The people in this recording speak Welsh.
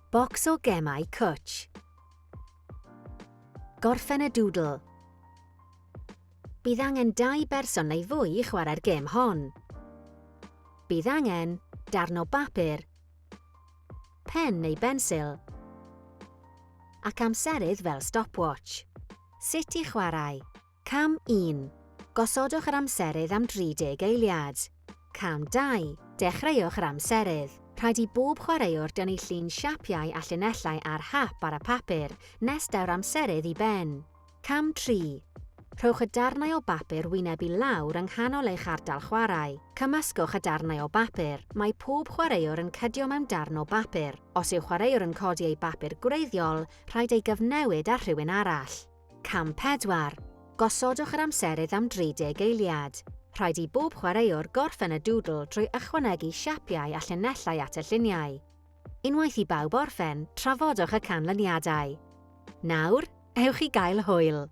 Bocs o gemau cwtsh. Gorffen y dwdl. Bydd angen dau berson neu fwy i chwarae'r gêm hon. Bydd angen darn o bapur, pen neu bensil, ac amserydd fel stopwatch. Sut i chwarae. Cam 1. Gosodwch yr amserydd am 30 eiliad. Cam 2. Dechreuwch yr amserydd. Rhaid i bob chwaraewr dynnu llun siapiau a llinellau ar hap ar y papur nes daw'r amserydd i ben. Cam 3. Rhowch y darnau o bapur wyneb i lawr yng nghanol eich ardal chwarae. Cymysgwch y darnau o bapur. Mae pob chwaraewr yn cydio mewn darn o bapur. Os yw chwaraewr yn codi ei bapur gwreiddiol, rhaid ei gyfnewid â rhywun arall. Cam 4. Gosodwch yr amserydd am 30 eiliad. Rhaid i bob chwaraewr gorffen y dwdl trwy ychwanegu siapiau a llinellau at y lluniau. Unwaith i bawb orffen, trafodwch y canlyniadau. Nawr, ewch i gael hwyl!